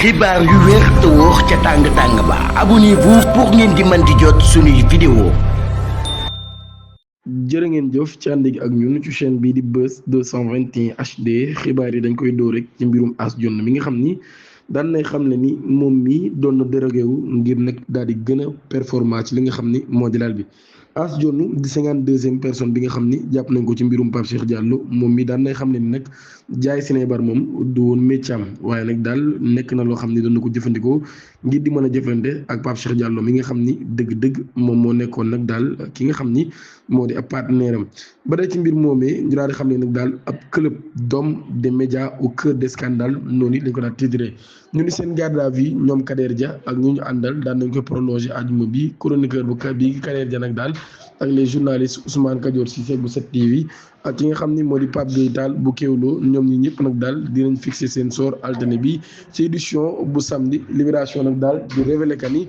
xibaar yu wér te wóor ca tàng-tàng ba abonnez-vous pour ngeen di mën di jot suñuy vidéo. jërë ngeen jëf ci ànd ak ñun ci chaîne bii di Buzz 221 HD xibaar yi dañ koy dóor rek ci mbirum As Dione mi nga xam ni daan nay xam ne ni moom mii doon na dérogué wu ngir nag daal di gën a performant ci li nga xam ni moo di laal bi. As Dione di 52e personne bi nga xam ni jàpp nañ ko ci mbirum Pape Cheikh Diallo moom mi daan nay xam ne ni nag jaay Sénébar moom du woon métier am waaye nag daal nekk na loo xam ni doon na ko jëfandikoo ngir di mën a jëflante ak Pape Cheikh Diallo mi nga xam ni dëgg-dëgg moom moo nekkoon nag daal ki nga xam ni moo di ab partenaire am ba day ci mbir moomee ñu daal di xam ne nag daal ab club d'hommes des médias au cœur des scandales noonu it lañ ko daal titré ñu ni seen garde à vue ñoom Kader Dia ak ñu àndal daan nañ ko prolongé àjjuma bi chroniqueur bi Kader Dia nag daal ak les journalistes Ousmane Kadior Cissé bu 7TV ak ki nga xam ni moo di Pape Gueye Tall bu Kéwoulo ñoom ñi ñëpp nag daal dinañ fixé seen sort alterné bi ci édition bu samedi Libération nag daal di révélé que ni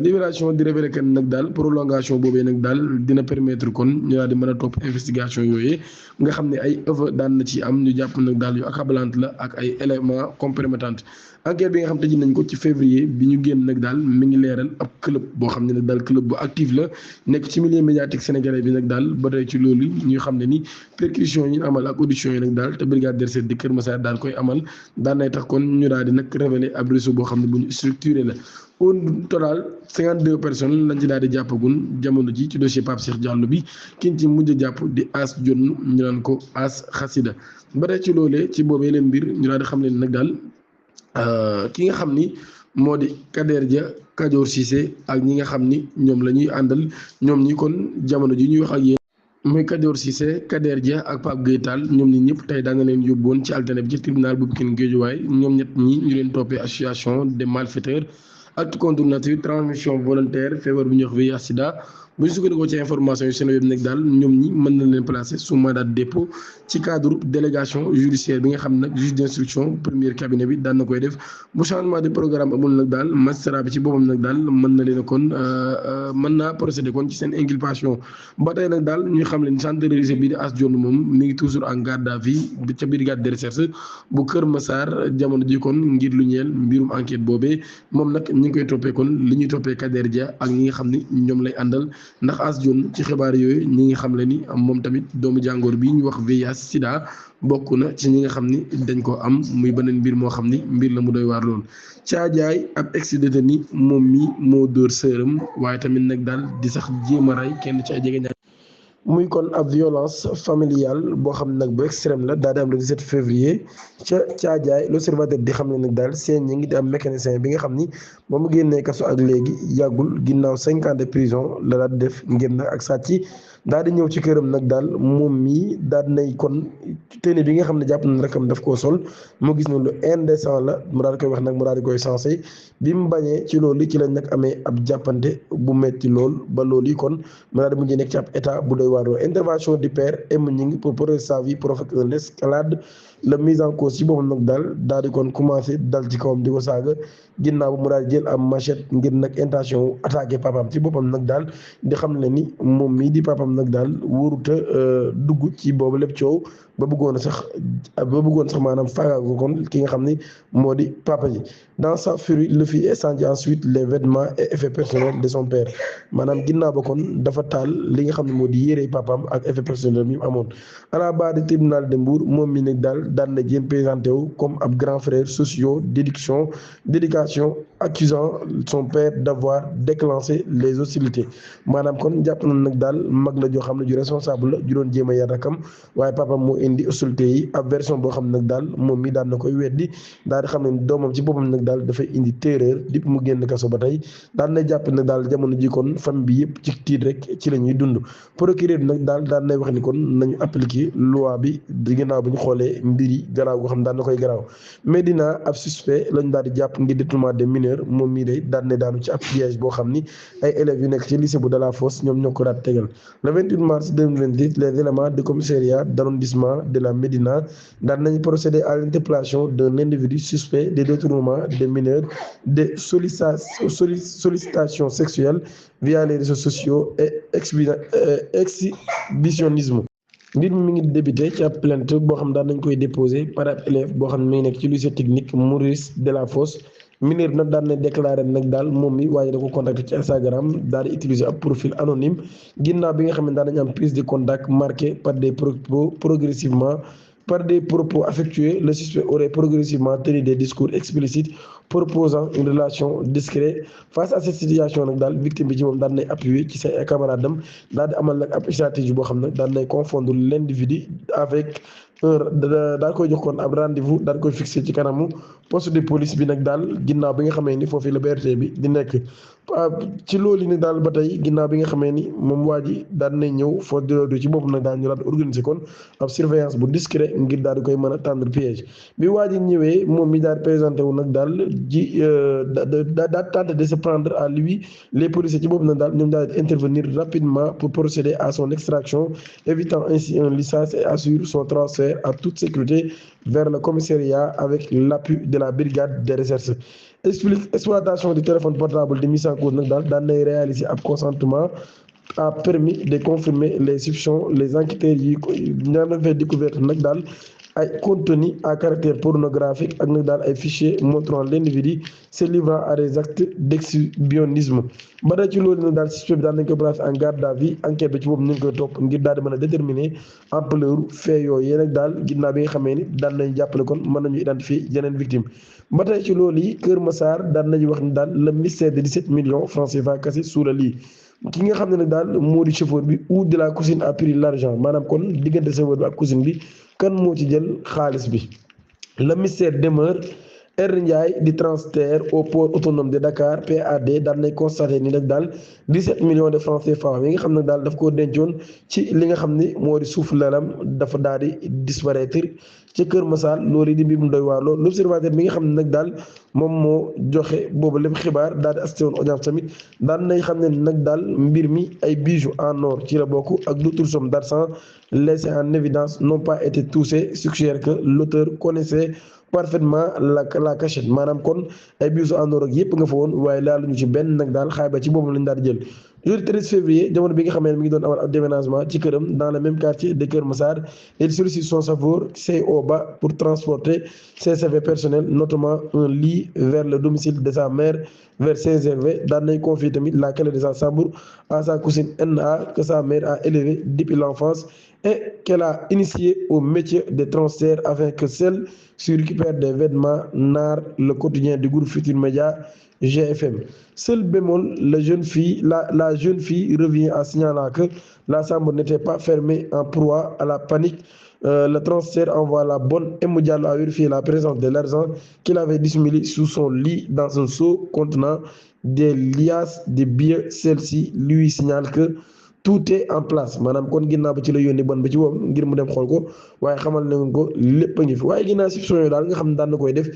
nag daal prolongation boobee nag daal dina permettre kon ñu daal di mën a topp investigation yooyee nga xam ne ay œuvre daan na ci am ñu jàpp nag daal yu accablante la ak ay éléments compromettants enquête bi nga xam tëj nañ ko ci février bi ñu génn nag daal mi ngi leeral ab club boo xam ne nag daal club bu actif la nekk ci milieu médiatique sénégalais bi nag daal ba tey ci loolu ñu xam ne ni perquisition yi ñu amal ak audition yi nag daal te brigade de recherche di Kër Massar daal koy amal daan nay tax kon ñu daal di nag révéler ab réseau boo xam ne bu ñu structuré la au total 52 personnes lañ ci daal di jàppagun jamono ji ci dossier Pape Cheikh Diallo bi kiñ ci mujj a jàpp di As Dione ñu naan ko As Xasida ba tey ci loolee ci boobee leen mbir ñu daal di xam leen nag daal ki nga xam ni moo di Kader Dia Kadior Cissé ak ñi nga xam ni ñoom la ñuy àndal ñoom ñi kon jamono ji ñuy wax ak yéen muy Kadior Cissé Kader Dia ak Pape Gueye Tall ñoom ñi ñëpp tey daan na leen yóbboon ci alternate bi ci tribunal bu Pikine Guédiawaye ñoom ñett ñi ñu leen toppee association des malfaiteurs acte contre nature transmission volontaire feebar bu ñuy wax VIH sida bu ñu sukkandikoo ci information yu seen web nag daal ñoom ñi mën na leen placer sous mandat de dépôt ci cadre délégation judiciaire bi nga xam nag juge d'instruction premier cabinet bi daan na koy def bu changement de programme amul nag daal magistrat bi ci boppam nag daal mën na leen a kon mën naa procéder kon ci seen inculpation ba tey nag daal ñu xam leen centre de révision bii di As Dione moom mi ngi toujours en garde à vue ca brigade de recherche bu Kër Massar jamono ji kon ngir lu ñeel mbirum enquête boobee moom nag ñi ngi koy toppee kon li ñuy toppee Kader Dia ak ñi nga xam ni ñoom lay àndal ndax As Dione ci xibaar yooyu ñi ngi xam le ni moom tamit doomu jàngoor bi ñu wax VIH sida bokk na ci ñi nga xam ni dañ ko am muy beneen mbir moo xam ni mbir la mu doy waar lool caajaay ab ex-détenu moom mi moo dóor sëram waaye tamit nag daal di sax jéem a rey kenn ci ay jege ñaar muy kon ab violence familiale boo xam ne nag bu extrême la daal di am le 17 février ca caajaay l'observateur di xam ne nag daal seen ñi ngi di am mécanicien bi nga xam ni ba mu génnee kaso ak léegi yàggul ginnaaw 5 ans de prison la daal def ngir nag ak sàcc daal di ñëw ci këram nag daal moom mii daal nay kon tenue bi nga xam ne jàpp na rakam daf koo sol mu gis ne lu indécent la mu daal di koy wax nag mu daal di koy sensé bi mu bañee ci loolu ci lañ nag amee ab jàppante bu metti lool ba loolu yi kon mu daal di mujj nekk ci ab état bu doy waar intervention du père M Gningue pour protéger sa vie provoque une escalade la mise en cause ci boppam nag daal di kon commencé dal ci kawam di ko saaga ginnaaw bu mu daal jël am machette ngir nag intention attaqué papam ci boppam nag daal di xam ne ni moom mii di papam nag daal wóoruta dugg ci boobu lépp coow ba bëggoon sax maanaam faagaagu kon ki nga xam ni moo di papa ji dans sa furie le fils incendia ensuite les vêtements et effets personnels de son père maanaam ginnaaw ba kon dafa taal li nga xam ne moo di yére papam ak effet personnel mi mu amoon à la barre du tribunal de Mbour moom mi nag daal daan na jéem présenté wu comme ab grand frère socio d'éducation accusant son père d'avoir déclenché les hostilités maanaam kon jàpp na nag daal mag la joo xam ne ju responsable la ju doon jéem a yar rakam waaye papam moo indi hostilité yi ab version boo xam ne nag daal moom mi daan na koy weddi daal di xam ne doomam ci boppam nag daal dafay indi terreur dip mu génn kaso ba tey daan na jàpp nag daal jamono ji kon famille bi yëpp ci tiit rek ci la ñuy dund procureur bi nag daal daan nay wax ni kon nañu appliquer loi bi di ginnaaw bu ñu xoolee mbir yi garaaw goo xam ne daan na koy garaaw Medina ab suspect lañu daal di jàpp ngir détournement des mineurs moom mii day daan ne daanu ci ab piège boo xam ni ay élèves yu nekk ci lycée bu Delafosse ñoom ñoo ko daal tegal le 28 mars 2028 les éléments du commissariat d'arrondissement de la Médina daan nañ procéder à l'interpellation d'un individu suspect de détournement des mineurs de sollicitation sexuelle via les réseaux sociaux et exhibitionnisme mbir mi ngi débuté ci ab plainte boo xam daan nañ koy déposé par ab élève boo xam ne mi ngi nekk ci lycée technique Maurice Delafosse mineur nag daan na déclaré nag daal moom mi waaye da ko contacté ci Instagram daal di utiliser ab profil anonyme ginnaaw bi nga xam ne daan nañ am prise de contact marqué par des propos affectueux. Le suspect aurait progressivement tenu des discours explicites proposant une relation discrète. Face à cette situation nag daal victime bi ci moom daan nay appuyer ci say camarades am daal di amal nag ab stratégie boo xam ne daan nay confondre l'individu avec daal koy jox kon ab rendez-vous daal koy fixé ci kanamu poste de police bi nag daal ginnaaw bi nga xamee ni foofii la BRT bi di nekk. ci loolu ni daal ba tey ginnaaw bi nga xamee ni moom waa ji daan nay ñëw foo di ci boppam nag daal ñu daal organiser kon ab surveillance bu discret ngir daal di koy mën a tendre piège bi waa ji ñëwee moom mi daal présenté wu nag daal ji daal tenté de se prendre à lui les policiers ci boppam nag daal ñoom daal di intervenir rapidement pour procéder à son extraction évitant ainsi un licenciement et assure son transfert à toute sécurité vers le commissariat avec l'appui de la brigade de recherche. Exploitation du téléphone portable de mise en cause nag daal daan nay réaliser ab consentement a permis de confirmer les soupçons. Les enquêteurs yi ñaan fait découverte nag daal ay contenu à caractère pornographique ak nag daal ay fichiers montrant l'individu se livrant à des actes d'exhibitionnisme. ba tey ci loolu nag daal suspect bi daal nañ ko placé en garde à vue enquête bi ci boobu ñu ngi koy topp ngir daal di mën a déterminer ampleur fait yooyu nag daal ginnaaw bi nga xamee ni daan nañ jàppale kon mën nañu identifier yeneen victime. ba tey ci loolu yi Kër Massar daan nañu wax ni daal le mystère de 17 millions francs CFA caché sous le lit. ki nga xam ne nag daal moo di chauffeur bi ou de la cousine a pris l'argent maanaam kon diggante chauffeur bi ak cousine bi kan moo ci jël xaalis bi. Le mystère demeure. R Ndiaye di transfert au port autonome de Dakar PAD daal nay constaté ni nag daal 17 millions de francs CFA yi nga xam ne daal daf koo dencoon ci li nga xam ni moo di suuf lalam dafa daal di disparaître ci Kër Massar loolu di mbir mu doy waar loolu. L'observateur mi nga xam ne nag daal moom moo joxe boobu lépp xibaar daal di assisté woon audience tamit daan nay xam ne nag daal mbir mi ay bijoux en or ci la bokk ak d'autres sommes d'argent laissées en évidence n'ont pas été touchées, suggère que l'auteur connaissait parfaitement la cachette maanaam kon ay bijoux en or ak yëpp nga fa woon waaye laaluñu ci benn nag daal xaay ba ci boobu lañ daal di jël. Jeudi 13 février jamono bi nga xamee ne mi ngi doon amal ab déménagement ci këram dans le même quartier de Kër Massar il sollicite son chauffeur CO Ba pour transporter ses affaires personnelles notamment un lit vers le domicile de sa mère vers Saint-Gervais daan nañ confier tamit la clé de sa chambre à sa cousine NA que sa mère a élevée depuis l'enfance et qu'elle a initié au métier de transfert afin que celle-ci récupère des vêtements. Nar, le quotidien du groupe Futurs Médias GFM. Seul bémol, la jeune fille revient en signalant que la chambre n'était pas fermée en proie à la panique. Le transfert envoie la bonne Oumou Diallo à vérifier la présence de l'argent qu'il avait dissimulé sous son lit dans un seau contenant des liasses de billets. Celle-ci lui signale que tout est en place maanaam kon ginnaaw ba ci la yónni bon ba ci boobu ngir mu dem xool ko waaye xamal nañ ko lépp a ngi fi waaye ginnaaw soupçon yooyu daal nga xam ne daan na koy def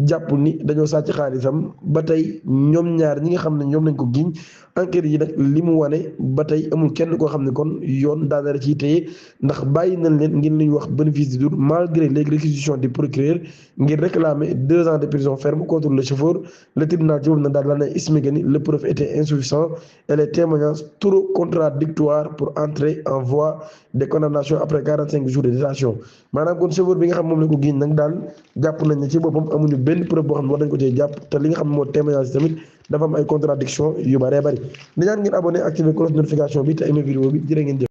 jàpp ni dañoo sàcc xaalisam ba tey ñoom ñaar ñi nga xam ne ñoom lañ ko giñ enquête yi nag li mu wane ba tey amul kenn koo xam ne kon yoon daanara ciy téye ndax bàyyi nañ leen ngir li ñuy wax bénéfice du doute malgré les réquisitions du procureur ngir réclamer 2 ans de prison ferme contre le chauffeur. Le tribunal ci boobu nag daal la ne estimé ni le preuve était insuffisant et les témoignages trop contradictoires pour entrer en voie de condamnation après 45 jours de détention maanaam kon chauffeur bi nga xam moom lañ ko giñ nag daal jàpp nañ ne ci boppam amuñu benn preuve boo xam ne war nañ ko cee jàpp te li nga xam moo témoignage tamit dafa am ay contradiction yu bëree bëri di ñaan ngeen abonné activer cloche notification bi te aimé vidéo bi jërë ngeen jëf.